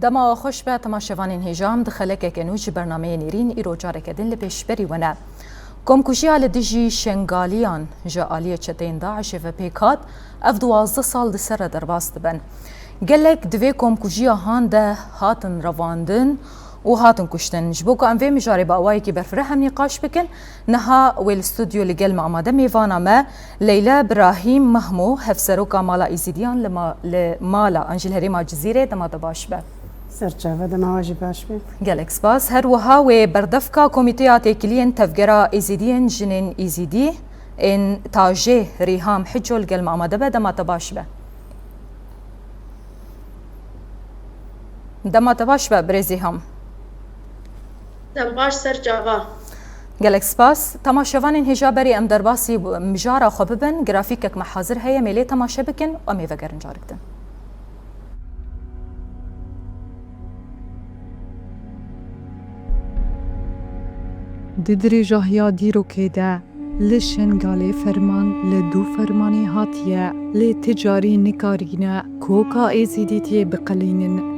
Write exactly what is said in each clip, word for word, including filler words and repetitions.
Dema we xweş be, temaşevanên hêja, em di xelekeke nû ji bernameyê nêrîn îro careke din li pêşberî we ne. Komkujiya li dijî Şengaliyan ji aliyê çeteyên DAIŞê ve pêk hat, ev duwazdeh sal di ser re derbas dibin. Gelek di vê komkujiya han de hatin revandin û hatin kuştin. Ji bo ku em vê mijarê bi awayekî berfireh nîqaş bikin, niha wê li stûdyo li gel me amade mêvana me, Leyla Birahîm Mahmû, hevseroka Mala Êzîdiyan li ma-, li Mala an jî li herêma Cizîrê, dema te baş be. Serçave, dema we jî baş be. Gelek spas. Her wiha wê berdevka Komîteya Têkiliyên Tevgera Êzîdiyên Jinên Êzîdî ên Tajê Rîham Hico li gel me amade be, dema te baş be. Dema te baş be, birêz Rîham. Dem baş, Serçava. Gelek spas. Temaşevanên hêja, berî em derbasî mijara xwe bibin, grafîkek me hazir heye, em ê lê temaşe bikin û em ê vegerin carik din. Di dirêjahiya dîrokê de, li Şengalê ferman li du fermanê hatiye, lê ti carî nikarîne koka Êzîdî tê biqelînin.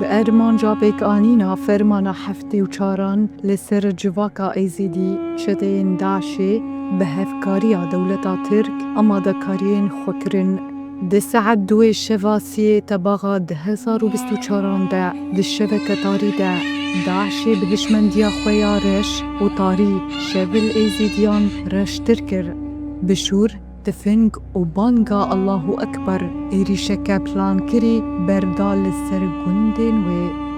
Bi ermanca pêkanîna fermana heftê û çaran li ser civaka Êzîdî, çeteyên DAIŞê bi hevkariya dewleta Tirk amadekariyên xwe kirin. Di saet duê şeva siyê tebaxa du hezar û bîst û çaran de di şeveke tarî de DAIŞê bi hişmendiya xwe ya reş û tarî şevil Êzîdiyan reştir kir. Bi şûr, tifing û banga Allahu Ekber êrîşeke plankirî berda li ser gundên wê.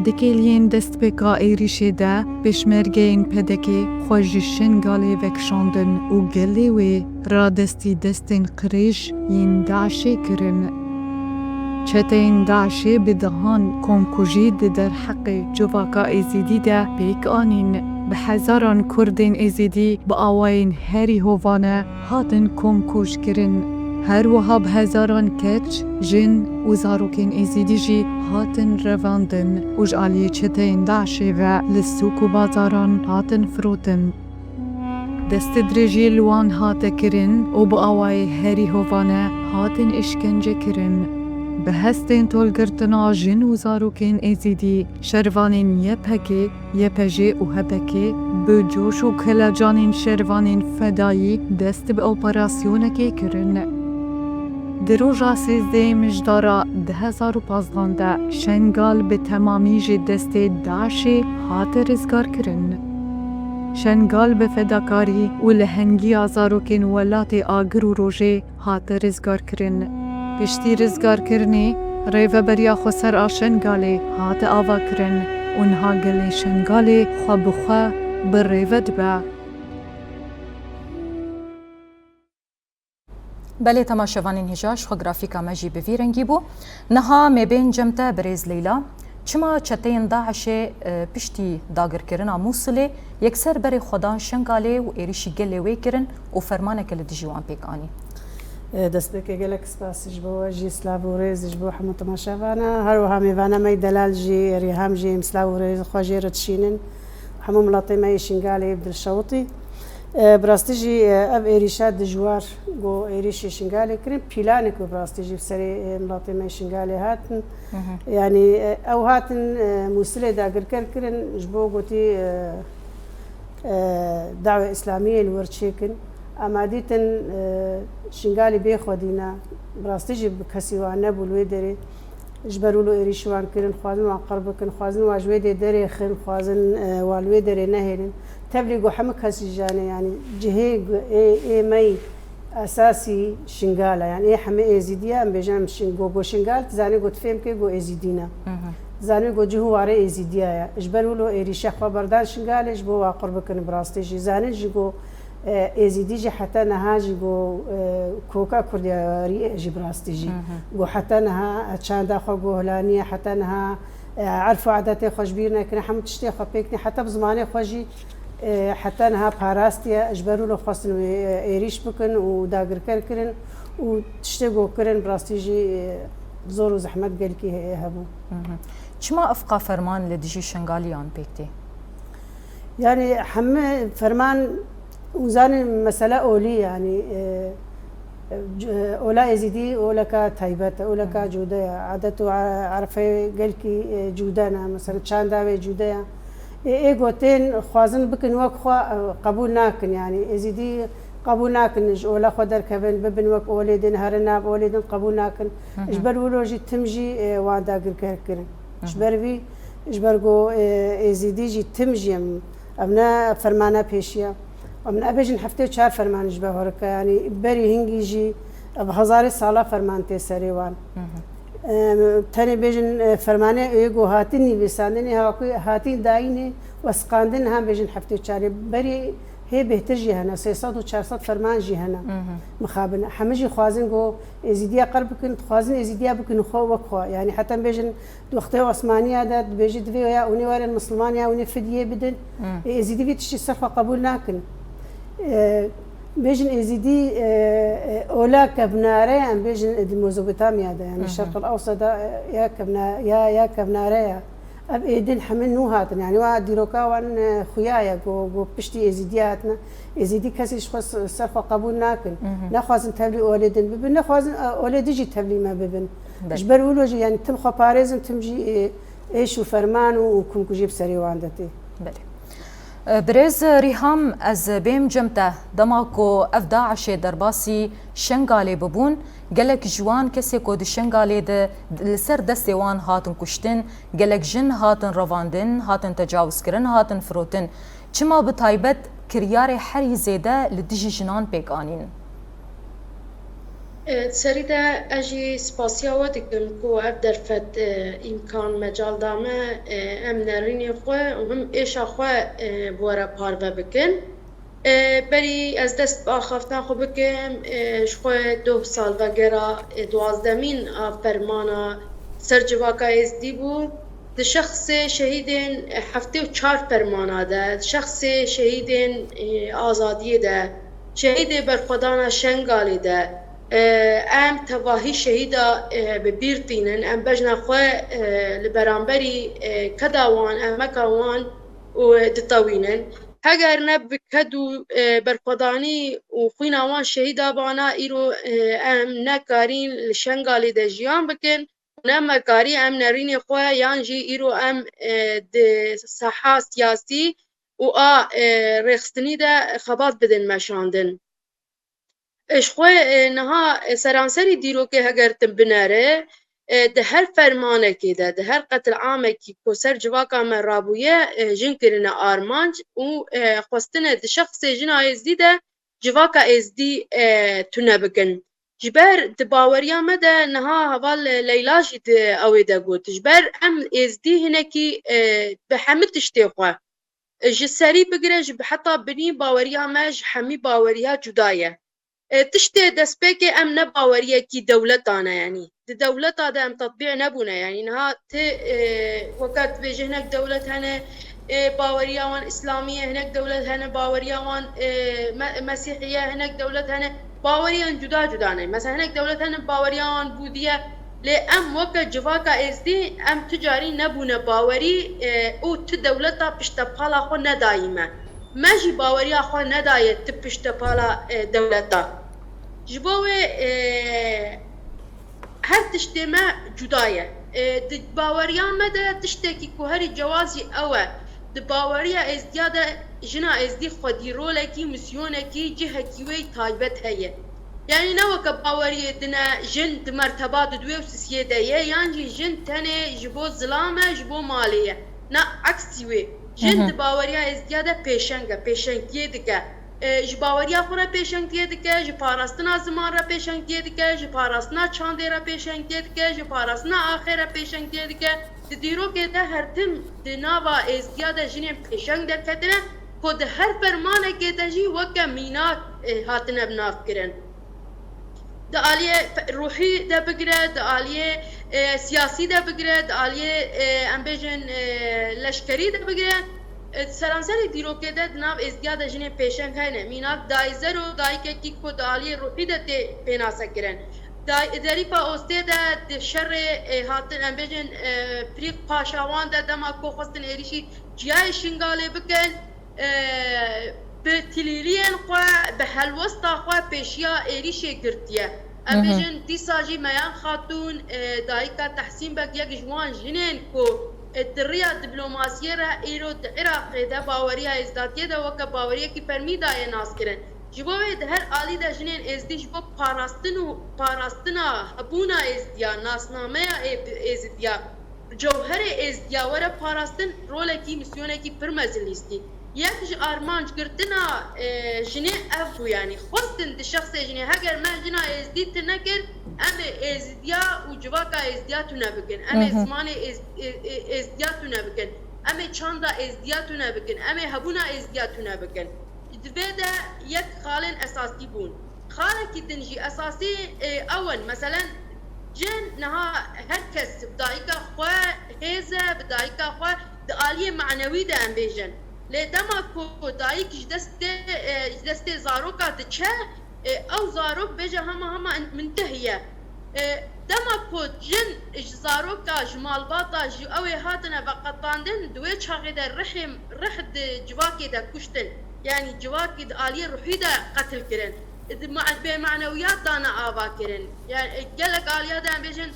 Di kêliyên destpêka êrîşê de pêşmergeyên P D K xwe ji Şengalê vekişandin û gelê wê radestî destên qirêj yên DAIŞê kirin. Çeteyên DAIŞê bi dehan komkujî di derheqê civaka Êzîdî de pêk anîn. Bi hezaran Kurdên Êzîdî bi awayên herî hovane hatin komkûj kirin. Her wiha bi hezaran keç, jin û zarokên Êzîdî jî hatin revandin û ji aliyê çeteyên DAIŞê ve li sûk û bazaran hatin firotin. Destedirêjî li wan hate kirin û bi awayê herî hovane hatin îşkence kirin. Bi hestên tolgirtina jin û zarokên Êzîdî, şervanên Y P G, Y P J û H P K bi coş û kelecanên şervanên fedayî dest bi operasyonekê kirin. Di roja sêzdehê Mijdara du hezar û pazdeh de Şengal bi temamî ji destê DAIŞê hate rizgarkirin. Şengal bi fedakarî û lehengiya zarokên welatê agir û rojê hate rizgarkirin. Piştî rizgarkirinê, Rêveberiya Xweser a Şengalê hate avakirin û niha gelê Şengalê xwe bi xwe bi rêve dibe. Belê, temaşevanên hêja, ji xwe grafîka me jî bi vî rengî bû. Niha me bên cem te, birêz Leyla. Çima çeteyên DAIŞê, e, piştî dagirkirina Mûsilê yekser berê xwe dan Şengalê û êrîşî gelê wê kirin û fermaneke li dijî wan pêk anî? E, destpêkê gelek spas ji bo we jî, silav û rêz ji bo hemû temaşevana. Her wiha mêvana me yî delal jî, Rîham jî, em silav û rêz xwe jê re dişînin. Hemû miletê me yê Şingalê bi dilşewitî. E, bi rastî jî, e, ev êrîşa dijwar, ku êrîşî Şingalê kirin, pîlanek bû bi rastî jî bi serê, e, miletê me Şingalê hatin. Hı hı. Yanî, e, ew hatin, e, Mûsilê dagirker kirin, ji bo gotî, e, e, dawê Îslamiyê li wir çêkin. Ema dîtin, e, Şingalî bê xwedî ne, bi rastî jî bi kesî wan nebû li wê derê. Ji ber wilo êrîşî wan kirin, xwazin wan qir bikin, xwazin wan ji wê dê derê xin, xwazin, e, wan li wê derê nehêlin. Tevlî ku hemû kes jî zane, yanî cihê gu-, ê, ê me yî esasî Şingal e. Yanî ê hemî Êzîdî ye, em bêjin em Şin-, go, go Şingal, tu zanî go tu fêm kê go Êzîdî ne. Hı hı. Tu zanî go cih û warê Êzîdiya ye. Ji ber wilo êrîşe xwe berdan Şingalê ji bo wan qir bikin bi rastî jî. Zanîn jî go E, Êzîdî jî heta niha jî go, e, koka kurdiyariyê jî bi rastî jî. Hı hı. Go heta niha çanda xwe gohlaniye, heta niha, e, erf û adetê xwe ji bîr nekirine, hemû tiştê xwe pêk tîne, heta bi zimanê xwe jî, e, heta niha parastiye, ji ber wilo xwestin wê, e, êrîş bikin û dagirker kirin û tiştê go kirin bi rastî jî, e, zor û zehmet gelkî he-, hebû. Hı hı. Çima evqa ferman li dijî Şengaliyan pêk tê? Yanî hemî ferman û zanîn mesele olî, yanî, e, Ola Êzîdî oleka taybet e, oleka cude ye. Adet û erfeyê gelkî cude ne. Mesela çanda wê cude ye. Ê, ê gotên xwazin bikin wek xwe, e, qebûl nakin. Yani Êzîdî qebûl nakin ji ola xwe derkevin, bibin wek olê din, herin nav olê din qebûl nakin. Ji ber wilo jî tim jî, e, wan dagirker kirin. Ji ber vî, ji ber ku, e, Êzîdî jî tim jî em, em ne fermana pêşiya. Em nebêjin heftê û çar ferman ji ber horika. Yani berî hingî jî bi hezarê sala ferman tê serê wan. Em, tenê bêjin, e, fermanê ê ku hatin nivîsandinê, ha ku hatin dayînê, wesiqandin, ha bêjin heftê û çarê. Berî hê bêhtir jî hene, sê sed û çar sed ferman jî hene. Mixabin. Hemî jî xwazin ku Êzîdiya qel bikin, dixwazin Êzîdiya bikin xwe wek xwe. Yani heta em bêjin di wextê Osmaniya de dibêjî divê ya hûnê werin Misilman ya hûnê fidyê bidin. Ê, Êzîdî vî tiştî ser xwe qebûl nakin. E, bêjin Êzîdî, e, e, ola kevnare, em bêjin di Mezopotamya de, yani Şerq el Ewseda, e, ya kevna-, ya, ya kevnare ya. Ev êdin hemî nû hatin, yani wa dîroka wan, e, xuya ye, ku, ku piştî Êzîdiya hatine. Êzîdî kesê ji xwe s-, ser xwe qebûl nakin. Nexwazin tevlî olê din bibin, nexwazin, e, olê din jî tevlî me bibin. Ji ber wilo jî, yani tim xwe parêzin, tim jî, e, êş û ferman û, û kumkujî bi serê wan de tê. Belê. Birêz Rîham, ez bêm cem te. Dema ku ev DAIŞê derbasî Şengalê bibûn, gelek ji wan kesê ku di Şengalê de li ser destê wan hatin kuştin, gelek jin hatin revandin, hatin tecawizkirin, hatin firotin. Çima bi taybet kiryarê herî zêde li dijî jinan pêk anîn? E, di serî de ez jî spasiya we dikim ku ev derfet, e, îmkan mecal da me, e, em nerînê xwe û him êşa xwe, e, bi we re parve bikin. E, berî ez dest bi axaftina xwe bikim, e, ji xwe doh salvegera, e, duwazdemîn a fermana ser civaka Êzdî bû. Di şexsê şehîdên heftê û çar fermana de, di şexsê şehîdên, e, azadiyê de, şehîdê berxwedana Şengalê de, e, em tevahî şehîda, e, bi bîr tînin, em bejna xwe, e, li beramberî, e, keda wan, emeka wan û ditewînin. Heger ne bi ked û, e, berxwedanî û xwîna wan şehîda bana, îro, e, em nekarîn li Şengalê de jiyan bikin. Ne me karî em nerînê xwe yan jî îro em, e, di saha siyasî û a, e, rêxistinî de xebat bidin meşandin. E, ji xwe, e, niha, e, seranserî dîrokê heger tu binere, e, di her fermanekê de, di her qetilamekî ku ser civaka me rabûye, e, jin kirine armanc û, e, xwestine di şexsê jina Êzdî de civaka Êzdî, e, tune bikin. Ji ber di baweriya me de niha heval Leyla jî di ew ê de got. Ji ber em Êzdî hinekî, e, bi hemî tiştê xwe, ji serî bigire ji heta binî baweriya me ji hemî baweriya cuda ye. E, tiştê destpêkê em ne baweriyekî dewletan e, yanî di dewleta de em tetbî nebûne, yanî niha ti, e, weke dibêje hinek dewlet hene, e, baweriya wan îslamî ye, hinek dewlet hene baweriya wan, e, me-, mesîhî ye, hinek dewlet hene baweriyan cuda cuda ne. Mesela hinek dewlet hene baweriya wan bûdî ye, lê em weke civaka Êzdî em tu carî nebûne bawerî, e, û tu dewleta piştepala xwe nedayî me. Me jî baweriya xwe nedaye ti piştepala, e, dewleta. Ji bo wê, e, her tiştê me cuda ye. E, di baweriya me de tiştekî ku herî cewaz jî ew e. Di baweriya Êzdiya de jina Êzdî xwedî rolekî, misyonekî, cihekî wê taybet heye. Yanî ne weke baweriyê din e, jin di merteba didwê û sisiyê de ye, yan jî jin tenê ji bo zilam e, ji bo malê ye. Na eksî wê. Jin di baweriya Êzdiya de pêşeng e, pêşengtiyê dike. E, ji baweriya xwe re pêşengtiyê dike, ji parastina ziman re pêşengtiyê dike, ji parastina çandê re pêşengtiyê dike, ji parastina axê re pêşengtiyê dike. Di dîrokê de her tim di nava Êzdiya de jinên pêşeng derketine, ku di her fermanekê de jî weke mînak, e, hatine binavkirin. Di aliyê fe-, ruhî de bigire, di aliyê, e, siyasî de bigire, di aliyê, e, em bêjin, e, leşkerî de bigire. E, di seranserê dîrokê de di nav Êzdiya de jinên pêşeng hene. Mînak Dayî Zero, dayikekî ku di aliyê ruhî de tê pênasekirin. Day-, Derîfa Ostê de di şerê, e, hatin, em bêjin, e, Pirîq Paşawan de dema ku xwestin êrîşî Çiyayê Şingalê bikin, e, bi tilîliyên xwe, bi helwesta xwe pêşiya êrîşê girtiye. Em bêjin dîsa jî Meyan Xatûn, e, dayika Tehsîn Beg, yek ji wan jinên ku, e, di riya diplomasiyê re îro di Iraqê de baweriya êzdatiyê de weke baweriyekî fermî daye naskirin. Ji bo wê di her alî de jinên êzdî ji bo parastin û parastina hebûna êzdiya, nasnameya ê-, êzidiya, cewherê êzdiya were parastin rolekî, misyonekî pir mezin lîstî. Yek ji armancgirtina, e, jinê ev bû, yanî xwestin di şexsê jinê, heger me jina êzdî tune kir, em ê êzidiya û civaka êzdiya tune bikin. Em ê Hı hı. zimanê êz-, ê-, ê-, êzdiya tune bikin. Em ê çanda êzdiya tune bikin. Em ê hebûna êzdiya tune bikin. Di vê de yek xalên esasî bûn. Xalekî din jî esasî, e, ew in. Meselen, cin niha her kes bi dayika xwe hêz e, bi dayika xwe di aliyê manewî de em bêjin. Lê dema ku dayik ji destê, e, ji destê zaroka diçe, e, ew zarok bêje hema hema min tehiye. E, dema ku cin ji zaroka, ji malbata, ji ew ê hatine veqetandin, di wê çaxê de rihê, rih di civakê de kuştin. Yanî civakê di aliyê ruhî de qetil kirin. Di ma-, bêmanewiyat dane ava kirin. Yani, e, gelek aliya de em bêjin,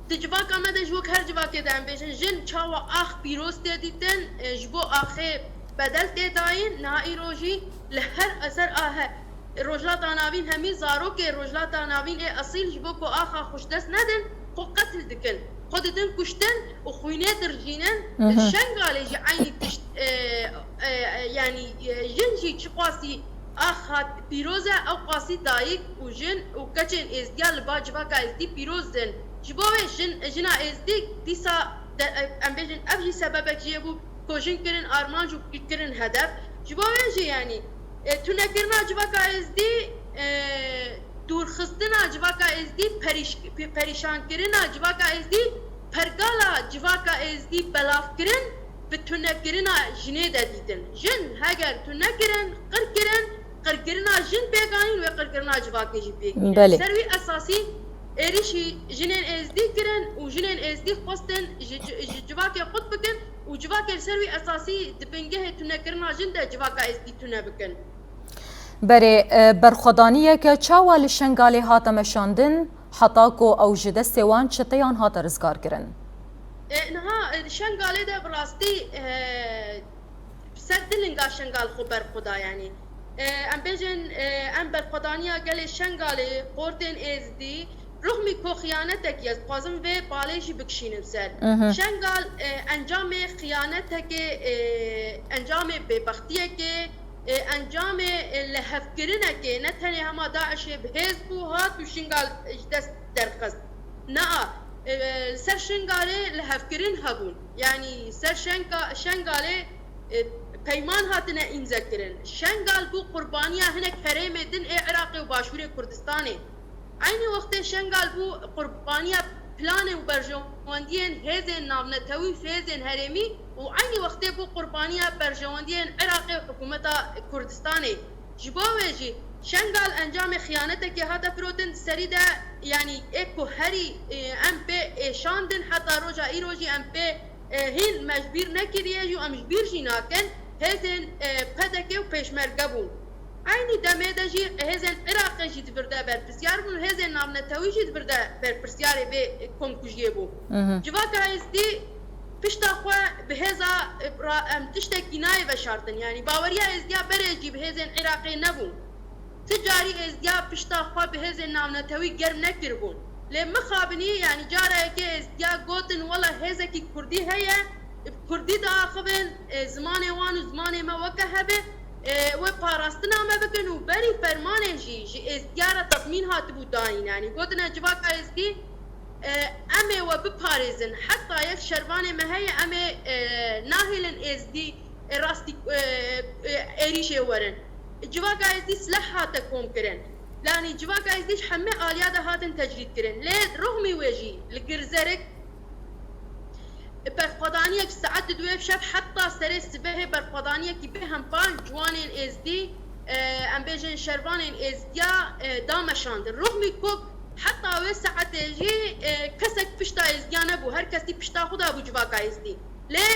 di civaka me de ji wek her civakê de em bêjin, jin çawa ax pîroz tê dîtin, e, ji bo axê bedel tê dayîn, niha îro jî li her eser ahe Rojhilata Navîn hemî zarokê Rojhilata Navîn ê esîl ji bo ku axa xwe ji dest nedin, xwe qetil dikin. Xwe didin kuştin û xwînê dirijînin. Mhm. Şengalê jî eynî tişt, e, e, e, yanî, e, jin jî çiqasî ax hat pîroz e, ew qasî dayik û jin û keçên êzdiya li ba civaka êzdî pîroz in. Ji bo wê jin, jina êzdî dîsa de, e, em bêjin ev jî sebebek jê bû ku jin kirin armanc û kirin hedef. Ji bo wê jî, yanî, e, tunekirina civaka êzdî, e, dûrxistina civaka êzdî, perîş-, pe-, perîşankirina civaka êzdî, pergala civaka êzdî belavkirin bi tunekirina jinê de dîtin. Jin heger tune kirin, qir kirin, qirkirina jin pêk anîn, wê qirkirina civakê jî pêk bîne. Belê. Ser wî esasî êrîşî jinên êzdî kirin û jinên êzdî xwestin ji, ji, ji civakê qut bikin û civakê li ser wî esasî di bingehê tunekirina jin de civaka êzdî tune bikin. Berê, e, berxwedaniyeke çawa li Şengalê hate meşandin, heta ku ew ji destê wan çeteyan hate rizgarkirin? E, niha, e, Şengalê de bi rastî, e, ser du linga Şengal xwe berxweda, yanî. E, em bêjin, e, em berxwedaniya gelê Şengalê, qortên êzdî, ruhmî ku xiyanetekî ye, dixwazim vê balê jî bikişînim ser. Mhm. Şengal, e, encamê xiyanetekê, e, encamê bêbextiyekê, e, encamê, e, lihevkirinekê, ne tenê hema DAIŞê bi hêz bû, hat û Şingal ji dest derxist. Na, e, li ser Şingalê lihevkirin hebûn. Yanî ser Şenka-, Şengalê, e, peyman hatine îmzekirin. Şengal bû qurbaniya hinek herêmê din ê Iraqê û Başûrê Kurdistanê. Eynî wextê Şengal bû qurbaniya planê û berjewendiyên hêzên navnetewî, hêzên herêmî û eynî wextê bû qurbaniya berjewendiyên Iraqê û hikûmeta Kurdistanê. Ji bo wê jî Şengal encamê xiyanetekê hate firotin, di serî de, yanî ê ku herî, e, em pê êşandin, heta roja îro jî em pê, e, hîn me ji bîr nekiriye jî û em ji bîr jî nakin, hêzên, e, P D K û Pêşmerge bûn. Eynî demê de jî hêzên Iraqê jî di vir de berpirsiyar bûn û hêzên navnetewî jî di vir de berpirsiyarê vê komkujiyê bûn. Mhm. Civaka Êzdî pişta xwe bi hêza, e, ra-, em tiştekî nayê veşartin. Yanî baweriya Êzdiya berê jî bi hêzên Iraqê nebûn. Ti carî Êzdiya pişta xwe bi hêzên navnetewî germ nekiribûn. Lê mixabinî, yanî cara yekê Êzdiya gotin, wela hêzekî Kurdî heye, bi Kurdî diaxivin, e, zimanê wan û zimanê me weke hebe, e, wê parastina me bikin û berî fermanê jî ji Êzdiya re tezmîn hatibû dayîn. Yanî gotine civaka Êzdî, e, em ê we biparêzin. Heta yek şervanê me heye, em ê, e, nahêlin Êzdî, e, rastî, e, e, êrîşê werin. Civaka Êzdî sileh hate komkirin. Yanî civaka Êzdî ji hemê aliya de hatin tecrîd kirin. Lê ruhmî wê jî li Girzerik, berxwedaniyek saet di duê şev heta serê sibehê berxwedaniyekî bê hempa ciwanên Êzdî, e, em bêjin şervanên Êzdiya, e, da meşandin. Ruhmî ku heta wê saetê jî, e, kesek pişta Êzdiya nebû. Her kesî pişta xwe dabû civaka Êzdî. Lê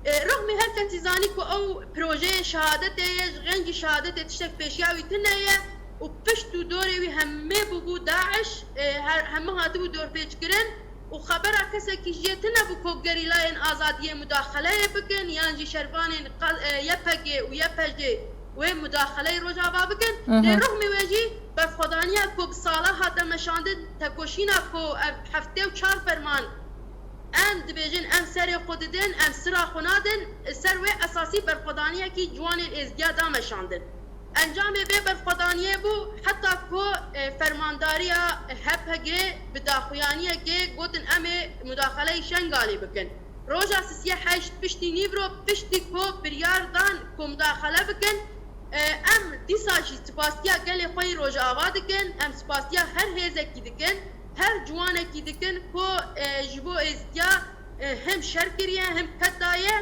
E, rexmî her kesî zanî ku ew projeyê şehadetê ye, ji xêncî şehadetê tiştek pêşiya wî tune ye û pişt û dorê wî hemê bûbû DAIŞ, e, her, hemî hatibû dorpêçkirin û xebera kesekî jê tune bû ku gerîlayên azadiyê mudaxeleyê bikin yan jî şervanên qa-, e, YPG û YPJ wê mudaxeleyê Rojava bikin. Lê rexmî wê jî berxwedaniya ku bi sala hate meşandin, tekoşîna ku ev heftê û çar ferman em dibêjin, em serê xwe didin, em sira xwe nadin, ser wê esasî berxwedaniyekî ciwanên êzdiya da meşandin. Encamê vê berxwedaniyê bû heta ku, e, fermandariya HPG bi daxuyaniyekê gotin, em ê mudaxeleyî Şengalê bikin. Roja sisiye heşt piştî nîvro, piştî ku biryar dan ku mudaxele bikin, e, em dîsa jî spasiya gelê xwe yî Rojava dikin, em spasiya her hêzekî dikin, her ciwanekî dikin ku, e, ji bo êzdiya, e, hem şer kiriye, hem qet daye.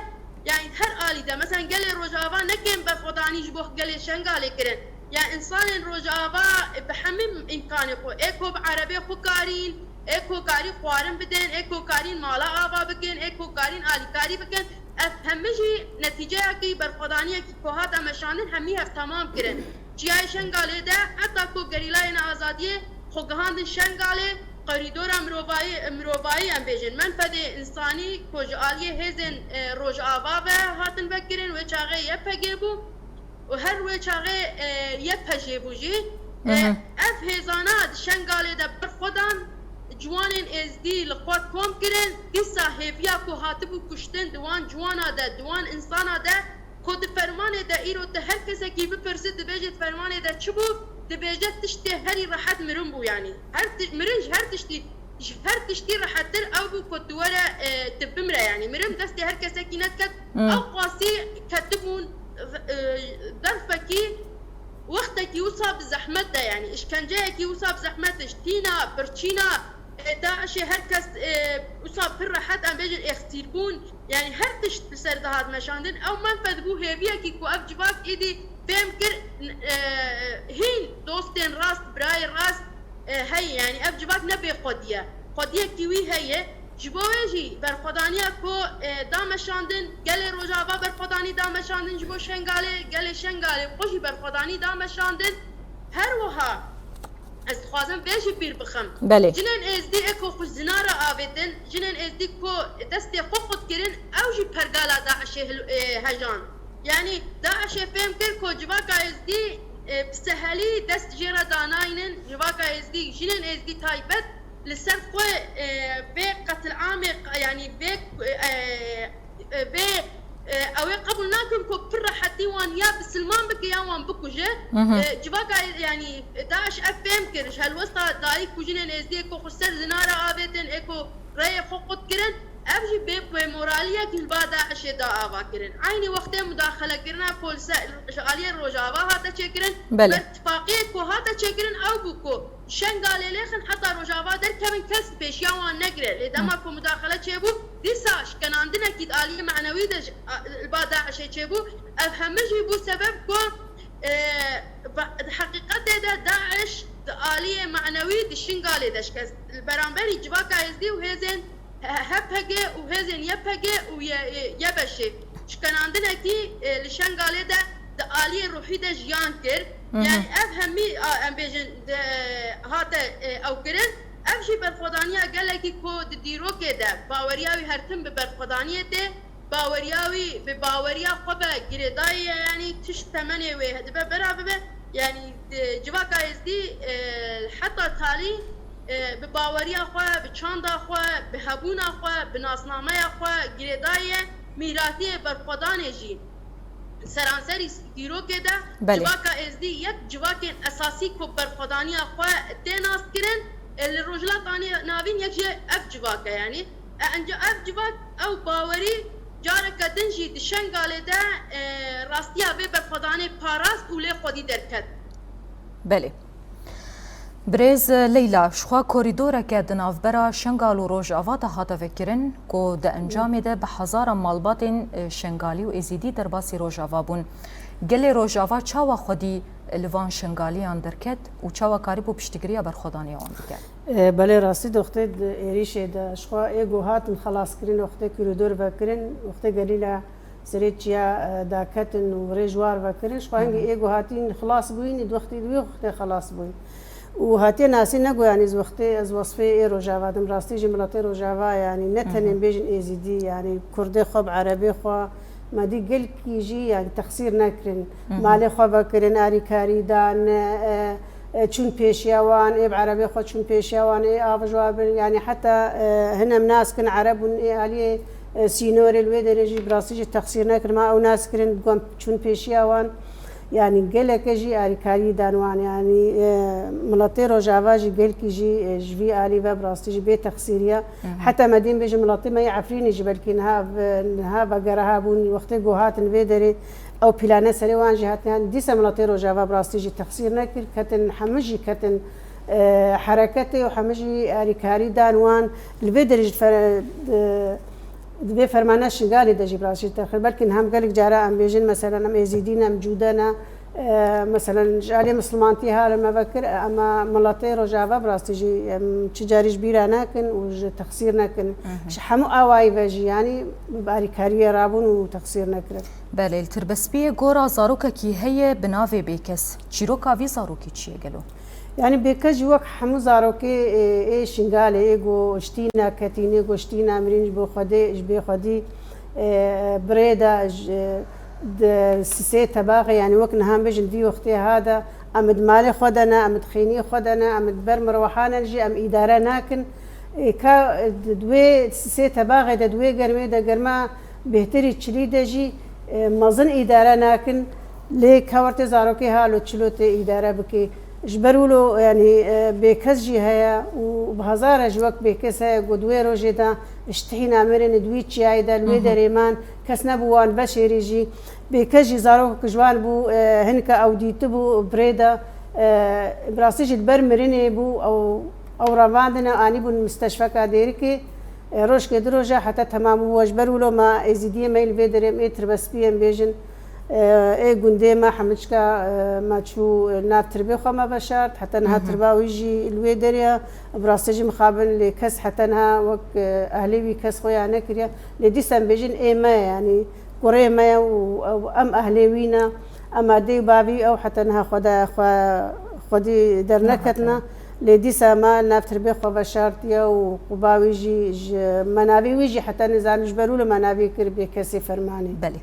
Yani her alî de, mesela gelê Rojava ne kêm berxwedanî ji bo gelê Şengalê kirin. Ya insanên Rojava, e, bi hemî îmkanê xwe, ê ku bi erebê xwe karîn, ê ku karî xwarin bidin, ê ku karîn mala ava bikin, ê ku karîn alîkarî bikin, ev hemî jî netîceyekî berxwedaniyekî ku hate meşandin hemî hev temam kirin. Çiyayê Şengalê de heta ku gerîlayên azadiyê xwe gihandin Şengalê, korîdora mirovayî, mirovayî em bêjin, menfedê însanî ku ji aliyê hêzên, e, Rojava ve hatin vekirin, wê çaxê YPG bû û her wê çaxê, e, YPJ bû jî. E, ev hêzana di Şengalê de berxwedan, ciwanên êzdî li xwe kom kirin, dîsa hêviya ku hatibû kuştin di wan ciwana de, di wan însana de, ku di fermanê de îro te her kesekî bipirsit, dibêje di fermanê de çi bû, dibêje tiştê herî rehet mirin bû, yanî her ti-, mirin ji her tiştî, ji her tiştî rehettir ew bû ku tu were, e, tu bimre, yanî mirin destê her kesekî nediket, ew qasî ketibûn, e, derfekî, wextekî wisa bi zehmet de, yanî îşkenceyekî wisa bi zehmet de, ji tîna, birçîna, e, DAIŞê her kes, e, wisa pir rehet em bêjin êxtîrbûn, yanî her tişt li ser dihat meşandin. Ew menfed bû hêviyekî ku ev civak êdî fêm kir, e, hîn dostên rast, birayê rast, e, heye, yanî ev civak ne bêxwedî ye. Xwediyekî wî heye. Ji bo wê jî berxwedaniya ku, e, da meşandin, gelê Rojava berxwedanî da meşandin ji bo Şengalê, gelê Şengalê xwe jî berxwedanî da meşandin. Her wiha ez dixwazim vê jî bîr bixim. Belê. Jinên êzdî ê ku xwe zina re avêtin, jinên êzdî ku destê xwe qut kirin, ew jî pergala DAIŞê hil-, e, hejan. Yanî DAIŞê fêm kir ku civaka êzdî, e, bi sehelî dest jê re danaynin, civaka êzdî, jinên êzdî taybet li ser xwe, e, vê qetilamê, yanî vê, e, e, vê, e, ew ê qebûl nakin ku pir rehetî wan ya bisilman bike ya wan bikuje. E, civaka, yanî DAIŞ ev fêm kir, ji helwesta dayik û jinên êzdiyê ku xwe ser zina re avêtin, ê ku rêyê xwe qut kirin, ev jî bê, bê moraliyek li ba DAIŞê da ava kirin. Eynî wextê mudaxelekirina ku li ser, ji aliyê Rojava hate çêkirin, Belê. Ber tifaqiyê ku hate çêkirin ew bû ku Şengalê lêxin heta Rojava derkevin kes pêşiya wan negire. Lê dema ku mudaxele çêbû, dîsa şkenandinekî di aliyê manewî de ji, a, li ba DAIŞê çêbû. Ev hemî jî bû sebeb ku, e, ba, di heqîqetê de DAIŞ di aliyê manewî di Şingalê de şikest. Li beramberî civaka êzdî û hêzên H P G û hêzên Y P G û Y-, YBŞ'ê şikenandinekî, e, li Şengalê de di aliyê ruhî de jiyan kir. Hı hı. Yani ev hemî, a, em bêjin, de, hate, e, ew kirin. Ev jî berxwedaniya gelekî ku di dîrokê de baweriya wî her tim bi berxwedaniyê tê, baweriya wî bi baweriya xwe ve girêdayî ye, yani tişt temenê wê dibe bera bibe. Yani, e, civaka êzdî, e, heta talî, e, bi baweriya xwe, bi çanda xwe, bi hebûna xwe, bi nasnameya xwe girêdayî ye. Mîratiyê berxwedanê jî seranserî dîrokê de Belê. Civaka êzdî yek civakên esasî ku berxwedaniya xwe tê naskirin, e, li Rojhilata Navîn yek jê ev civak e, yani. E, enca ev civak, ew bawerî careke din jî di Şengalê de, e, rastiya vê berxwedanê parast û lê xwedî derket. Belê. Birêz Leyla, jixwe korîdoreke di navbera Şengal û Rojava de hate vekirin, ku di encamê de bi hezaran malbatên, e, Şengalî û Êzîdî derbasî Rojava bûn. Gelê Rojava çawa xwedî li van Şengaliyan derket û çawa karîbû piştgiriya berxwedaniya wan bike? E, belê rastî de wextê di êrîşê de jixwe ê ku hatin xelaskirin, wextê korîdor vekirin, wextê gerîla serê çiya, e, daketin û rê ji war vekirin. Ji xwe hingî ê ku hatîn xilas bûyîn, di wextê, di wê wextê xilas bûyîn. Û hatiye nasî ne ku, yanî, ez wextê, ez wesfê ê Rojava dim. Rastî jî miletê Rojava, yanî, ne tenê bêjin Êzîdî, yanî, Kurdê xwe bi Erebê xwe, me dî gelkî jî, yanî, texsîr nekirin. Malê xwe vekirin, arîkarî dan, e, e, çûn pêşiya wan, ê bi Erebê xwe çûn pêşiya wan, ê av ji wan birin. Yanî, heta, e, hin em nas kin Ereb bûn, ê aliyê, e, sînorê li wê derê jî bi rastî jî texsîr nekirin. Ma ew nas kirin, got çûn pêşiya wan. Yanî geleke jî alîkariyê dan wan, yanî, e, miletê Rojava jî gelkî jî, e, ji vî alî ve bi rastî jî bê texsîriye. Heta me dîn bêjin miletê me yê Efrînê jî belkî niha ve, niha vegere hebûn, wextê ku hatin vê derê ew plane serê wan jî hatin, yanî dîsa miletê Rojava bi rastî jî texsîr nekir, ketin hemû jî ketin, e, hereketê û hemû jî alîkarî dan wan li vê derê jî fer-, e, Di vê fermana Şingalê de jî bi rastî jî texir. Belkî niha em gelek cara em bêjin, meselen, em Êzîdî ne, em Cûde ne, e, meselen, ji alî misilmantiyê hale me vekir, e, ema miletê Rojava bi rastî jî em çi carî ji bîra nakin û ji texsîr nekin. Ji hemû awayî ve jî, yanî bi alîkariyê rabûn û texsîr nekirin. Belê, li Tirbespiyê gora zarokekî heye bi navê Bêkes. Çîroka vî zarokî çi ye gelo? Yanî Bêkes jî wek hemû zarokê, ê, ê Şingalê, ê ku ji tîna ketîn, ê ku ji tîna mirîn, ji bo Xwedê, ji bê xwedî, ê, birê de, ji, di sisê tebaxê, yanî wek niha em bêjin vî wextê ha de, em di malê xwe de ne, em di xêniyê xwe de ne, em di ber mirweha ne jî, em îdare nakin. Ê, ka di, di wê sisê tebaxê de, di wê germê de, germa bêhtirî çilî de jî, e, mezin îdare nakin, lê ka wertê zarokê ha lo çilo tê îdare bike. Ji ber wilo, yanî, e, bêkes jî heye û bi hezara jî wek bêkes heye ku di wê rojê de ji tihîna mirin di wî çiyayê de li wê derê man, kes nebû wan veşêrî jî. Bêkes jî zarokek ji wan bû, e, hinka ew dîtibû birê de, e, bi rastî jî li ber mirinê bû, ew, ew revandine anîbûn misteşfeka Dêrikê. E, rojkê du roja heta temam bû. Ji ber wilo me Êzîdiyê me yê li vê derê em ê Tirbespiyê em bêjin, e, ê gundê me hemiçka, e, me çû, e, nav tirbê xwe me veşart. Heta niha tirba wî jî li wê derê ye. Bi rastî jî mixabin lê kes heta niha wek, e, ehlê wî kes xwe ya nekiriye. Lê dîsa em bêjin ê me ye, yanî kurê me ye û, û em ehlê wî ne. Em dê û bavî ew heta niha xwe de xwe, xwedî derneketine. Lê dîsa me nav tirbê xwe veşartiye û quba wî jî ji me navê wî jî heta nizanî ji ber wilo me navê kir bê kesê fermanê. Belê.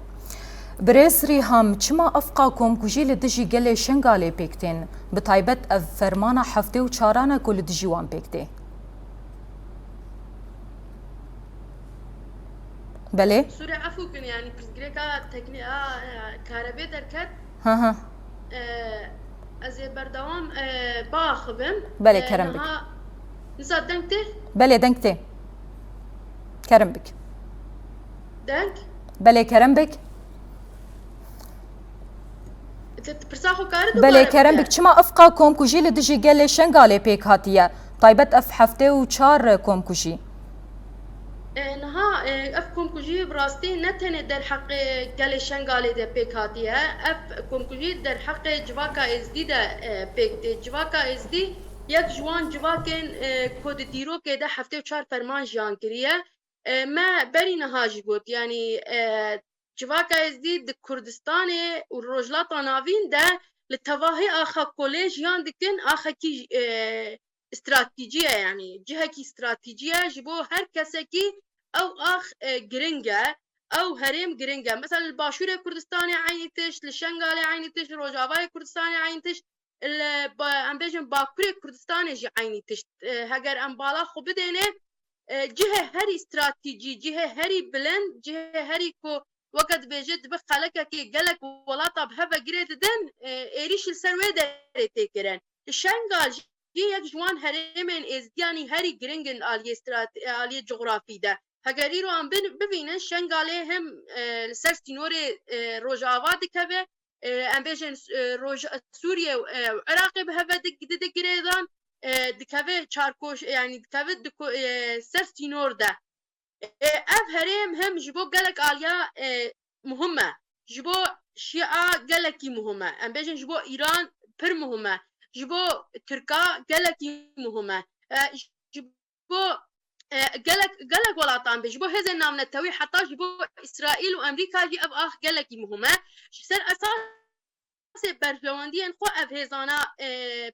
Birêz Rîham, çima efqa komkujî li dijî gelê Şengalê pêk tên? Bi taybet ev fermana heftê û çaran e ku li dijî wan pêk tê. Belê. Sûre efû kin, yanî pirsgirêka teknî a, e, karebê derket. Hı hı. E, ez ê berdewam, e, biaxivim. Belê, e, kerem bik. Niha, nisa deng tê? Belê, deng tê. Kerem bik. Deng? Belê, kerem bik. Te pirsa xwe kare dubare bike? Belê, kerem bik. Çima efqa komkujî li dijî gelê Şengalê pêk hatiye? Taybet ev heftê û çar komkujî. E, niha, e, ev komkujî bi rastî ne tenê derheqê gelê Şengalê de pêk hatiye. Ev komkujî derheqê civaka Êzdî de, e, pêk tê. Civaka Êzdî yek ji wan civakên, e, ku di dîrokê de heftê û çar ferman jiyan kiriye. E, me berî niha jî got, yanî, e, civaka Êzdî di Kurdistanê û Rojhilata Navîn de li tevahî axa kolê jiyan dikin, axekî, e, stratejî ye, yanî cihekî stratejî ye ji bo her kesekî ew ax, e, giring e, ew herêm giring e. Mesela li Başûrê Kurdistanê eynî tişt, li Şengalê eynî tişt, li Rojavayê Kurdistanê eynî tişt, li ba-, em bêjin Bakurê Kurdistanê jî eynî tişt. E, heger em bala xwe bidêne, e, cihê herî stratejî, cihê herî bilind, cihê herî ku weke dibêje dibe xelekekê gelek welata bi hev ve girê didin, e, êrîş li ser wê derê tê kirin. Şengal jî yek ji wan herêmên êzdiyanî herî giring in aliyê strat-, aliyê cografî de. Heger îro em bin-, bivînin, Şengalê hem, e, li ser sînorê, e, Rojava dikeve, e, em bêjin, e, Roj-, Sûriye û, e, Iraqê bi hev ve di-, di-, digirêdan, e, dikeve çarkoş, yanî dikeve di ku-, e, ser sînor de. E, ev herêm hem ji bo gelek aliya, e, muhim e. Ji bo Şia gelekî muhim e. Em bêjin ji bo Îran pir muhim e. Ji bo Tirka gelekî muhim e. E, ji bo e, gelek, gelek welatan be, ji bo hêzên navnetewî heta ji bo Îsraîl û Amerîka jî ev ax gelekî muhim e. Ji ser esasê berjewendiyên xwe ev hêzana, e,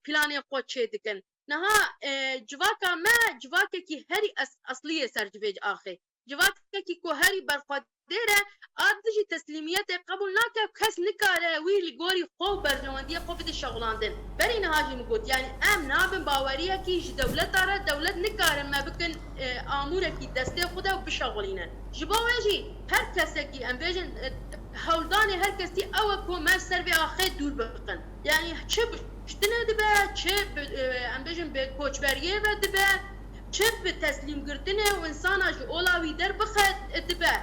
planên xwe çêdikin. Niha, e, civaka me civakekî herî es-, eslî ye ser civê axê. Civakekî ku herî berxwedêr e, a dijî teslîmiyetê qebûl nake û kes nikare wî li gorî xwe û berjewendiyê xwe bide şexulandin. Berî niha jî min got, yanî em nabin baweriyekî ji dewleta re, dewlet nikarin me bikin, e, amûrekî destê xwe de û bişexulînin. Ji bo wê jî her kesekî, em bêjin, e, hewldanê her kesî ew e ku me ser vê axê dûr bikin. Yanî çi bi kuştinê dibe, çi bi, e, em bêjin bi koçberiyê ve dibe, çi bi teslîmgirtinê û insana ji ola wî derbixe dibe.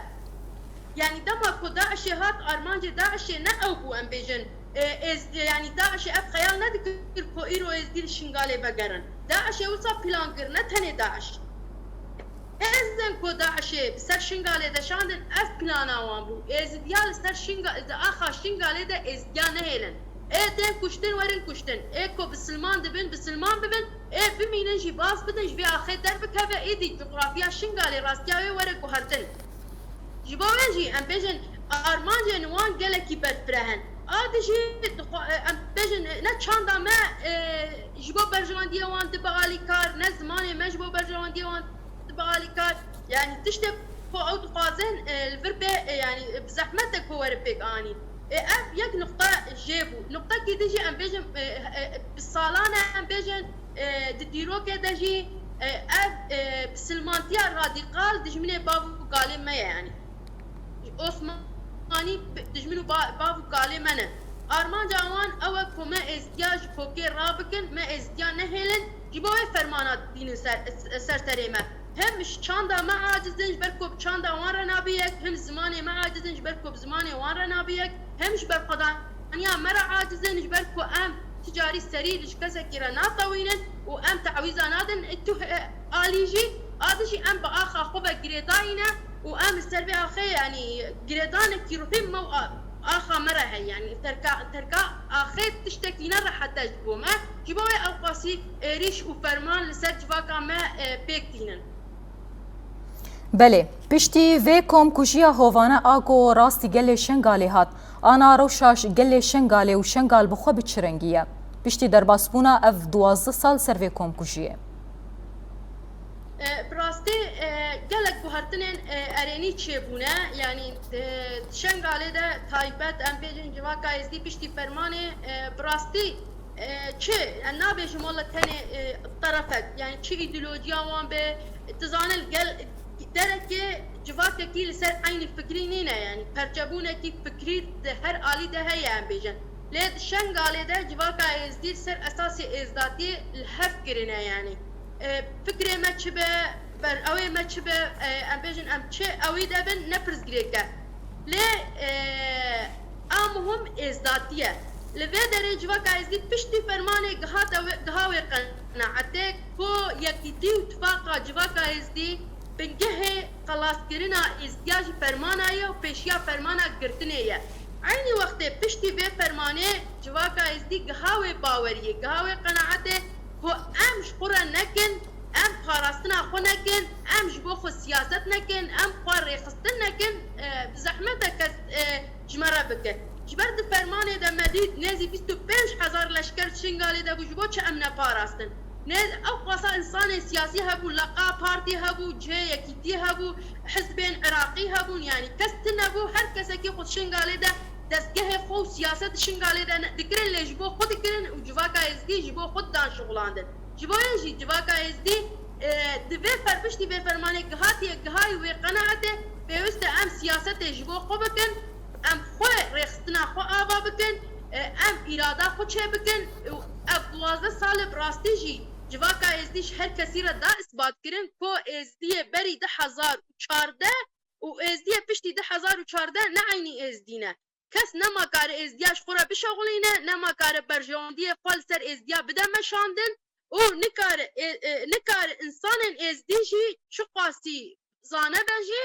Yanî dema ku DAIŞê hat, armancê DAIŞê ne ew bû, em bêjin, e, êz-, yanî DAIŞê ev xeyal nedikir ku îro êzdî li Şingalê vegerin. DAIŞê wisa plan kir, ne tenê DAIŞ. Hêzên ku DAIŞê bi ser Şingalê de şandin, ev plana wan bû. Êzidiya li ser Şinga-, di axa Şingalê de êzidiya nehêlin. Ê tên kuştin, werin kuştin. Ê ku bisilman dibin, bisilman bibin. Ê bimînin jî baz bidin, ji vê axê derbikeve, êdî coxrafiya Şingalê rastiya wê were guhertin. Ji bo wê jî em bêjin armancên wan gelekî berfireh in. A dijî dixwa-, em bêjin ne çanda me, e, ji bo berjewendiyê wan dibe alîkar, ne zimanê me ji bo berjewendiyê wan dibe alîkar. Yanî tiştê ku ew dixwazin, e, li vir bê, e, yanî bi zehmet e ku were pêk anîn. E, ev yek nuqta jê bû. Nuqtekî din jî em bêjin, e, e, bi salan e em bêjin, e, di dîrokê de jî, e, ev, e, bisilmantiya radîkal dijminê bav û kalê me ye, yanî. Osmanî dijmin û ba-, bav û kalê me ne. Armanca wan ew e ku me êzdiya ji kokê rabikin, me êzdiya nehêlin, ji bo wê fermana dînin ser, ser serê me. Hem ji çanda me aciz in, ji ber ku bi çanda wan re nabe yek, hem zimanê me aciz in, ji ber ku bi zimanê wan re nabe yek, hem ji berxwedaniya me re aciz in, ji ber ku em ti carî serî li ji kesekî re natewînin û em tewîza nadin tu, e, alî jî, a dijî em bi axa xwe ve girêdayî ne û em li ser vê axê, yanî girêdanekî ruhî me û a-, axa me re heye, yanî terka, terka axê tiştekî ne rehet e ji bo me. Ji bo wê ewqasî êrîş û ferman li ser civaka me, e, pêk tînin. Belê, piştî vê komkujiya hovane a ku rastî gelê Şengalê hat, ana rewşa ş-, gelê Şengalê û Şengal bi xwe bi çi rengî ye? Piştî derbasbûna ev duwazdeh sal ser vê komkujiyê. E, bi rastî, e, gelek guhertinên, e, erênî çêbûne, yanî, e, Şengalê de taybet, em bêjin civaka êzdî piştî fermanê, e, bi rastî, e, çi, em nabêjim wele tenê, e, terefek, yanî çi îdeolojiya wan be, tu zanî gel derekê civakekî li ser eynî fikrî nîne, yanî perçebûnekî fikrî di her alî de heye, em bêjin. Lê di Şengalê de civaka êzdî li ser esasê êzdatiyê li hev kirine, yanî, e, fikrê me çi be, ber-, ewê me çi be, e, em bêjin em çi ewî de bin, ne pirsgirêk e. Lê, e, a muhim êzdatî ye. Li vê derê civaka êzdî piştî fermanê gihate wê, giha wê qenaetê ku yekîtî û tifaqa civaka êzdî bingehê xelaskirina êzdiya ji fermana ye û pêşiya fermana girtinê ye. Eynî wextê piştî vê fermanê civaka êzdî giha wê baweriyê, giha wê qenaetê ku em ji xwe re nekin, em parastina xwe nekin, em ji bo xwe siyaset nekin, em xwe rêxistin nekin, e, bi zehmet e kes, e, ji me re bike. Ji ber di fermanê de me dît nêzî bîst û pênc hezar leşker Şingalê de bû, ji bo çi em neparastin? Nê, ew qasa insanê siyasî hebû, leqa partî hebû, cihê yekîtî hebû, hizbên Iraqî hebûn, yanî kes tune bû, her kesekî xwe Şingalê de destgehê xwe û siyaset Şingalê de ne-, dikirin, lê ji bo xwe dikirin û civaka êzdî ji bo xwe didan şixulandin. Ji bo yê jî civaka êzdî, e, di vê ferpiştî vê fermanê gihatiye, gihayî wê qenaetê, pêwist e em siyasetê ji bo xwe bikin, em xwe rêxistina xwe ava bikin, e, em îrada xwe çêbikin û ev duwazdeh sal e bi rastî jî civaka êzdî ji her kesî re da isbat kirin ku êzdiyê berî du hezar û çardeh û êzdiyê piştî du hezar û çardeh ne eynî êzdî ne. Kes nema kare êzdiya ji xwe re bişexulîne, nema kare berjewendiyê xwe li ser êzdiya bide meşandin û nikare, ê, ê, nikare insanên êzdî jî çiqasî zane be jî,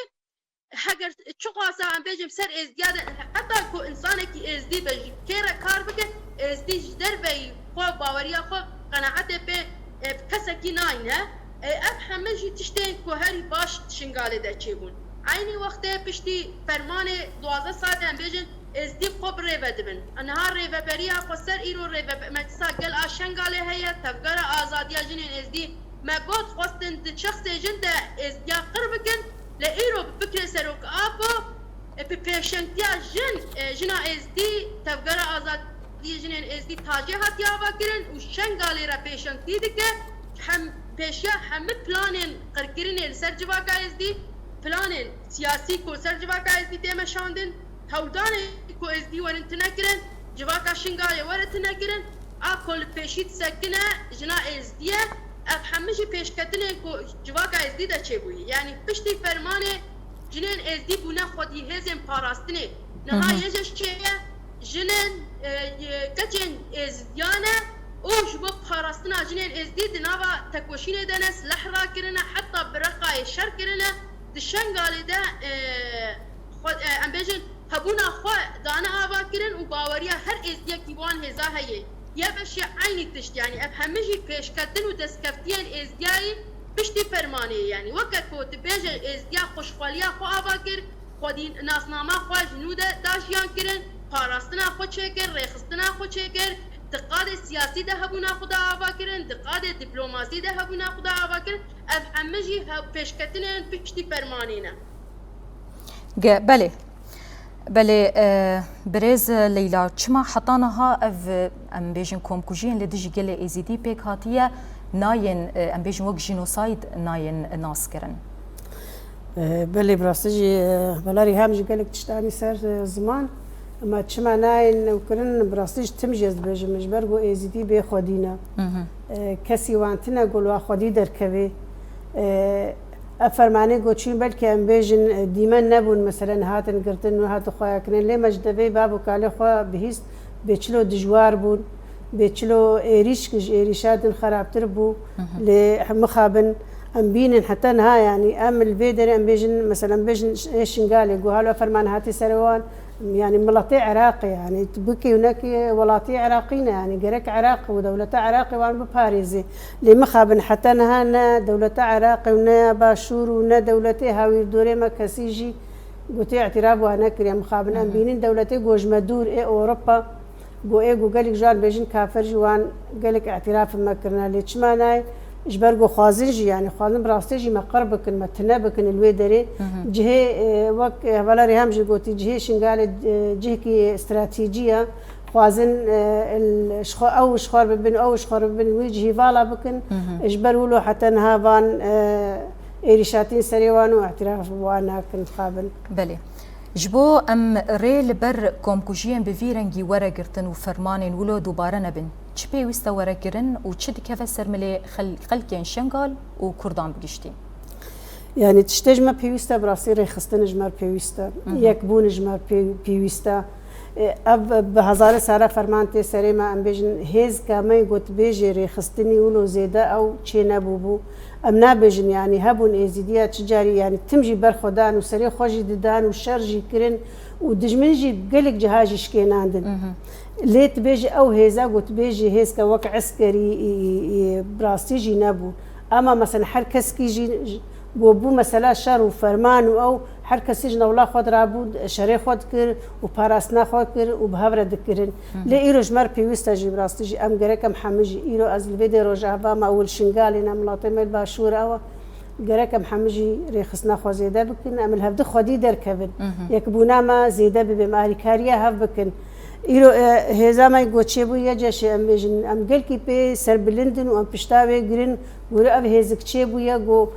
heger çiqasa em bêjin ser êzdiya de, heta ku insanekî êzdî be ji kê re kar bike, êzdî ji derveyî xwe, baweriya xwe, qenaetê pê, e, bi kesekî nayne. E, ev heme jî tiştên ku herî baş Şingalê de çêbûn. Eynî wextê piştî fermanê duwazdeh saetê em bêjin êzdî xwe bi rêve dibin. Niha rêveberiya xweser îro rêve-, Meclisa Gel a Şengalê heye, Tevgera Azadiya Jinên Êzdî me got xwestin di şexsê jin de êzdiya qir bikin, lê îro bi fikrê Serok Apo, e, bi pêşengtiya jin, e, jina êzdî, Tevgera Azadiya Jinên Êzdî tajê hatiye avakirin û Şengalê re pêşengtî dike. Hem pêşiya hemî planên qirkirinê li ser civaka êzdî, planên siyasî ku li ser civaka êzdî tê meşandin, hewldanê ku êzdî werin tune kirin, civaka Şingalê were tune kirin, a ku li pêşî disekine jina êzdî ye. Ev hemî jî pêşketinên ku civaka êzdî de çêbûyî. Yanî piştî fermanê jinên êzdî bûne xwedî hêzên parastinê. Niha YJŞ'ê ye, jinên, e, ye, keçên êzdiyan e û ji bo parastina jinên êzdî di nava tekoşînê de ne, sileh rakirine, heta bi reqayê şer kirine. Di Şengalê de, e, xwe, e, em bêjin, hebûna xwe dane avakirin û baweriya her êzdiyekî wan hêza heye. YJŞ'ê eynî tişt, yanî ev hemî jî pêşketin û destkeftiyên êzdiyayî piştî fermanê ye. Yanî weke ku dibêje êzdiya xweşxweliya xwe ava kir, xwedî nasnama xwe ji nû de da jiyan kirin, parastina xwe çêkir, rêxistina xwe çêkir, di qadê siyasî de hebûna xwe da ava kirin, di qadê diplomasî de hebûna xwe da ava kirin. Ev hemî jî hev-, pêşketinên piştî fermanê ne. Ge-, belê. Belê, e, birêz Leyla, çima heta niha ev, e, em bêjin komkujiyên li dijî gelê Êzîdî pêk hatiye, nayên, e, em bêjin wek jînosayd nayên naskirin? E, belê, bi rastî jî, e, Valerî hem jî gelek tişt anî ser, e, ziman, ema çima nayên ew kirin, bi rastî jî tim jî ez dibêjim, ji ber ku Êzîdî bê xwedî ne. E, kesî wan tine ku li wa xwedî derkevê. E, ev fermanê ku çûn belkî em bêjin, e, dîmen nebûn, meselen hatin girtin û hatin xweya kirin. Lê me ji devê bav û kalê xwe bihîst, bê çilo dijwar bûn, bê çilo êrîş, ji êrîşa din xerabtir bû. Lê mixabin em bînin heta niha, yanî em li vê derê em bêjin, meselen bêjin ê Şingalê ku halo ferman hatî ser wan, yanî miletê Iraqê, yanî tu bikî û nekî welatî Iraqî ne, yanî gerek Iraq û dewleta Iraqê wan biparêzê. Lê mixabin heta niha ne dewleta Iraqê û ne ya Başûr û ne dewletê hawîrdorê me kesî jî gotê îtîraf wan nekiriye. Mixabin em bînin dewletê ku ji me dûr ê Ewropa, ku ê ku gelek ji wan bêjin kafir jî wan gelek îtîraf me kirine. Lê çima nayê? Ji ber ku xwazin jî, yanî xwazin bi rastî jî me qir bikin, me tune bikin li wê derê. Cihê, e, wek, e, hevala Rêham jî gotî, cihê Şingalê, e, cihekî stratejî ye. Xwazin, e, il, ji xwe, ew ji xwe bibin, ew ji xwe bibin, wî cihî vala bikin. Ji ber wilo heta niha van, e, êrîşatîn serê wan û îtîraf bi wan nakin, mixabin. Belê. Ji bo em rê li ber komkujiyên bi vî rengî were girtin û fermanên wilo dubare nebin, çi pêwîst e were kirin û çi dikeve ser milê xel-, xelkên Şengal û Kurdan bi giştî? Yanî tiştê ji me pêwîst e, bi rastî rêxistin ji me re pêwîst e, yekbûn ji me re pê-, pêwîst e. E, ev bi hezarê sala ferman tê serê me, em bêjin hêzka me got bêjê rêxistinî wilo zêde ew çê nebûbû. Em nabêjin, yanî hebûn êzîdiya çi carî, yanî tim jî ber xwe dan û serê xwe jî didan û şer jî kirin û dijmin jî gelek ciha jî şikênandin. Lê tu bêjî ew hêza ku tu bêjî hêzke wek eskerî, î, î, î, bi rastî jî nebû. Ama mesela her keskî jî, jî ku bû mesela şer û ferman û ew her kesî ji newla xwe dirabû, şerê xwe dikir û parastina xwe kir û bi hev re dikirin. Lê îro ji me re pêwîst e jî, bi rastî jî em gerek em hemî jî îro ez li vê dê roja heva me û li Şingalê ne, miletê me li başûr ew e. Gerek em hemî jî rêxistina xwe zêde bikin, em li hevdi xwedî derkevin. Yekbûna me zêde bibe, em alîkariya hev bikin. Îro, e, hêza me ku çêbûye ceşê, em bêjin, em gelkî pê serbilind in û em pişta wê girin. Gure ev hêzik çêbûye ku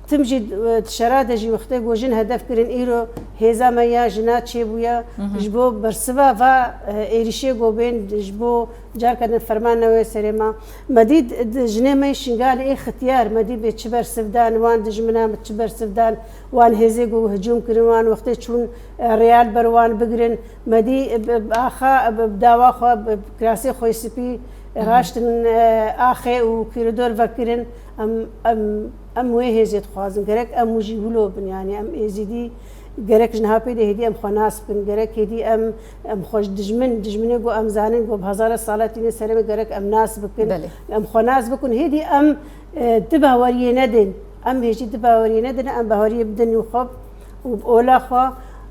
tim jî, e, di şera de jî wextê ku jin hedef kirin, îro hêza me ya jina çêbûye. Ji bo bersiva va, e, êrîşê ku bên, ji bo careke din ferman newê serê me. Me dî d-, d-, jinê me yê Şingalê ê xitiyar, me dî bê çi bersiv dan, wan dijmina me çi bersiv dan, wan hêzê ku hicûm kirin, wan wextê çûn, e, rêya li ber wan bigirin. Me dî, e, bi, bi axa, e, bi, bi dawa xwe, bi, bi kirasê xwe yê spî, e, raştin, e, axê û kîridor vekirin. Em, em, em wê hêzê dixwazin. Gerek em wî jî wilo bin, yanî em êzîdî gerek ji niha pê de hêdî em xwe nas bikin. Gerek hêdî em, em xwe ji dijmin, dijminê ku em zanin ku bi hezara sala tîne serê me, gerek em nas bikin. Belê. Em xwe nas bikin. Hêdî em E, tu baweriyê nedin. Em hêjî tu baweriyê nedin, em baweriyê bidin û xwe û bi ola xwe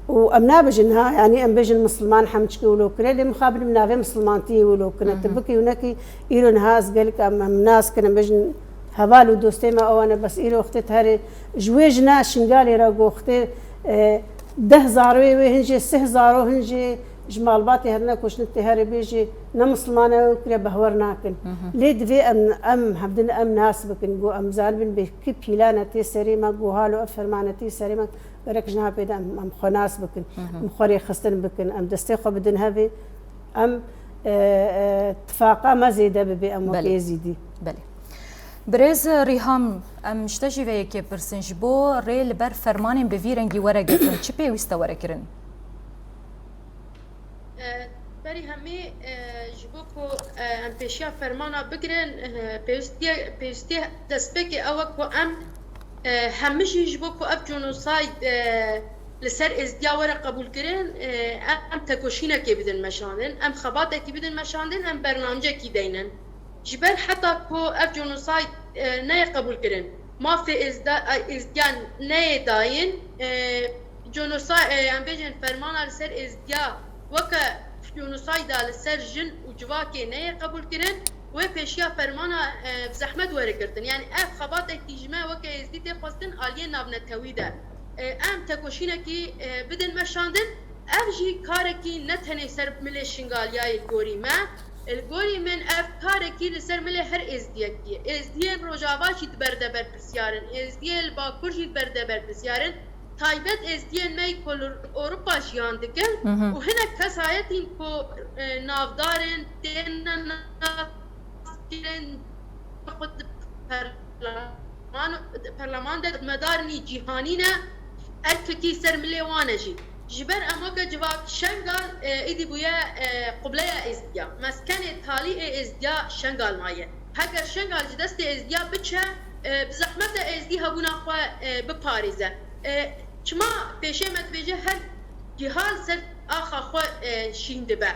û em nabêjin ha, yanî em bêjin misilman hemçikê wilo kire, lê mixabin bi navê misilmantiyê wilo kine. Tu bikî û nekî îro niha ez gelek em, em nas kin, em bêjin heval û dostê me ew ne, bes îro wextê tu herê ji wê jina Şingalê re ku wextê, e, deh zaroyê wê hin jê, sih zaro hin jê, ji malbatê herine koçnik tê herê bêjê ne misilmane ew kire behwer nakin. Lê divê em, em hevdin em nas bikin, ku em zanibin bê kî pîlane tê serê me, ku halo ev fermane tê serê me, gerek ji niha pê de em, em xwe nas bikin, em xwe rêxistin bikin, em destê xwe bidin hevê, em, e, e, tifaqa me zêde bibe, em wek Belê. Êzîdî. Belê. Birêz Rîham, em ji te jî vê yekê pirsin, ji bo rê li ber fermanên bi vî rengî were girtin, çi pêwîst e were kirin? E, berî hemî, e, ji bo ku, e, em pêşiya fermana bigirin, e, pêwîstiye, pêwîstiye destpêkê ew e ku em, e, hemijî ji bo ku ev genosayd, e, li ser Êzdiya were qebûlkirin, e, em tekoşînekê bidin meşandin, em xebatekî bidin meşandin, em bernamecekî deynin. Ji ber heta ku ev genosayd, e, neyê qebûlkirin, mafê Êzda-, e, Êzdiyan neyê dayîn, e, Conosa-, e, em bêjin fermana li ser Êzdiya weke conosayda li ser jin û civakê neyê qebûlkirin, wê pêşiya fermana, e, bi zehmet were girtin. Yanî ev xebatekî ji me weke Êzdî tê xwestin aliyê navnetewî de. E, em tekoşînekî, e, bidin meşandin. Ev jî karekî ne tenê ser milê Şingaliyayê li gorî me. Li gorî min ev karekî li ser milê her Êzdiyekî ye. Êzdiyên Rojava jî diber de berpirsiyar in. Êzdiyê li Bakur jî diber de berpirsiyar in. Taybet êzdiyên me ku li Ewropa jiyan dikin Mhm. û hinek kesayetîn ku, e, navdar in, têne naskirin, xwe di perleman-, perleman de xidmedarnî cîhanî ne, erkekî ser milê wan e jî. Ji ber em weke civak Şengal, e, êdî bûye, e, qubleya Êzdiya. Meskenê talî ê Êzdiya Şengal maye. Heger Şengal ji destê Êzdiya biçe, e, bi zehmet e Êzdî hebûna xwe, e, biparêze. E, çima pêşê me dibêje her cîha li ser axa xwe, e, şîn dibe.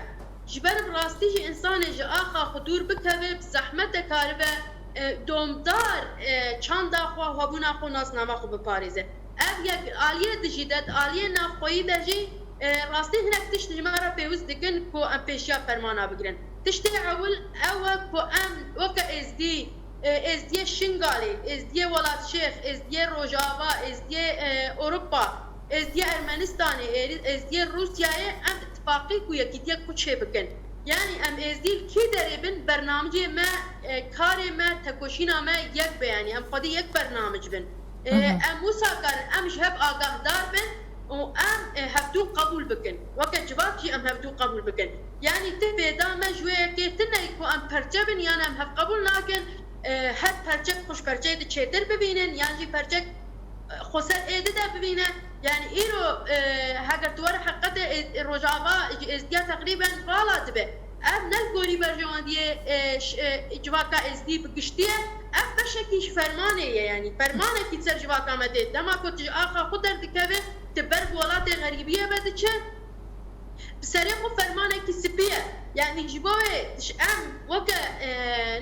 Ji ber bi rastî jî însanê ji axa xwe dûr bikeve, bi zehmet e karibe, e, domdar, e, çanda xwe, hebûna xwe, nasnama xwe biparêze. Ev yek aliyê dijî de, di aliyê navxweyî de jî, e, rastî hinek tişt ji me re pêwîst dikin ku em pêşiya fermana bigirin. Tiştê ewil ew e ku em weke Êzdî, e, Êzdiyê Şingalê, Êzdiyê Welatşêx, Êzdiyê Rojava, Êzdiyê, e, Ewropa, Êzdiyê Ermenistanê, Êri-, Êzdiyê Rûsyayê em îttifaqî ku yekîtiyek xwe çêbikin. Yanî em Êzdî li kî derê bin, bernamicê me, e, karê me, tekoşîna me yek be, yanî em xwedî yek bernamic bin. E, Hı hı. Em wisa karin, em ji hev agahdar bin û em, e, hevdû qebûl bikin. Weke civak jî em hevdû qebûl bikin. Yanî ti pêda me ji wê yekê tune ku em perçe bin yan em hev qebûl nakin. E, her perçek xwe ji perçeyê di çêtir bibînin yan jî perçek, e, xweser êdi de bibîne. Yanî îro, e, heger tu were heqetê, e, Rojava ji Êzdiya teqrîben vala dibe. Ev ne li gorî berjewendiyê, e, ş-, e, civaka Êzdî bi giştî ye, ev beşekî ji fermanê ye, yanî fermanekî ser civaka me tê. Dema ku tu ji axa xwe derdikeve, tu ber bi welatê xerîbiyê ve diçe, bi serê xwe fermanekî spî ye. Yanî ji bo wê ji em weke, e,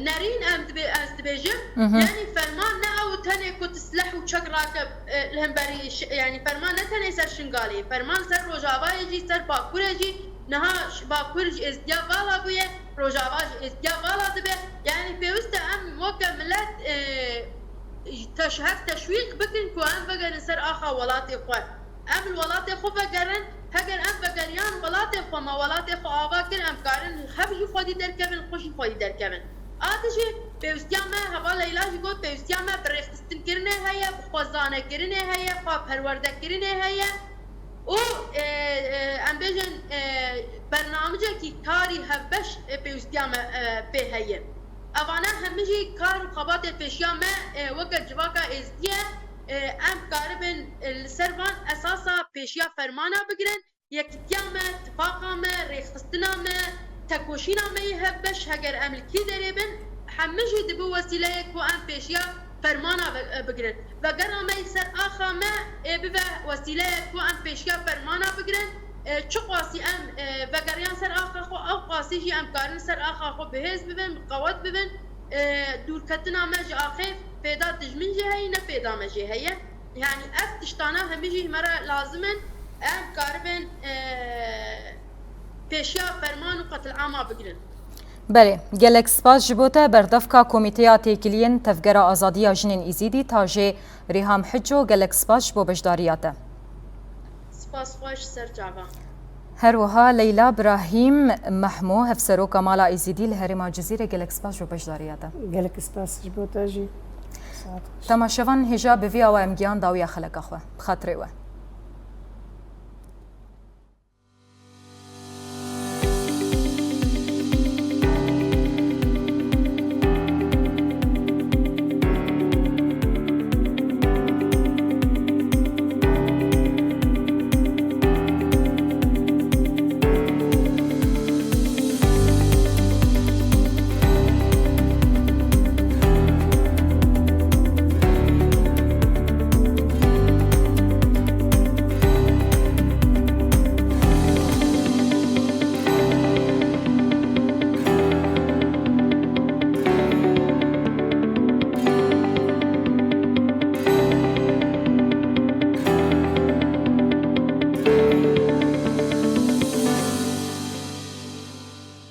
nerîn em dibê-, ez dibêjim, Mhm. yanî ferman ne ew tenê ku tu sileh û çek rake, e, li hemberî ş-, yanî ferman ne tenê ser Şingalê, ferman ser Rojavayê jî, ser Bakurê jî, Niha ji Bakur ji Êzdiya vala bûye, Rojava ji Êzdiya vala dibe. Yanî pêwîst e em weke milet, e, teş-, hev teşwîq bikin ku em vegerin ser axa welatê xwe. Em li welatê xwe vegerin, heger em vegeriyan welatê xwe, me welatê xwe ava kir, em karin hev jî xwedî derkevin, xwe jî xwedî derkevin. A dijî pêwîstiya me, heva Leyla jî got, pêwîstiya me bi rêxistinkirinê heye, bi xwezdanekirinê heye, xwe perwerdekirinê heye. û, e, e, em bêjin, e, bernamicekî karî hevbeş, e, pêwîstiya me, e, pê heye. Evane hemî jî kar û xebatê pêşiya me, e, weke civaka Êzdiye, e, em karibin, e, li ser van esasa pêşiya fermana bigirin. Yekîtiya me, tifaqa me, rêxistina me, tekoşîna me yê hevbeş, heger em li kî derê bin, hemî jî dibe wesîleyek ku em pêşiya fermana ve-, bigirin. Vegera me yî ser axa me ê bibe wesîleyek ku em pêşiya fermana bigirin. E, çiqasî em, e, vegeriyan ser axa xwe, ew qasî jî em karin ser axa xwe bi hêz bibin, bi qewet bibin. E, dûrketina me ji axê pêda dijmin jî heye, ne pêda me jî heye. Yani ev tiştana hemî jî me re lazim in, em karibin, e, pêşiya ferman û qetilama bigirin. Belê, gelek spas ji bo te, berdevka Komîteya Têkiliyên Tevgera Azadiya Jinên Êzidî, Tajê Rîham Hico, gelek spas ji bo beşdariya te. Spas xweş, ser çava. Her wiha Leyla Birahîm Mehmo, Hevseroka Mala Êzidî li herêma Cizîrê, gelek spas ji bo beşdariya te. Gelek spas ji bo te jî. Saet xweş. Temaşevan, hêja bi vî awa em giyan dawiya xeleka xwe. Bi xatirê we.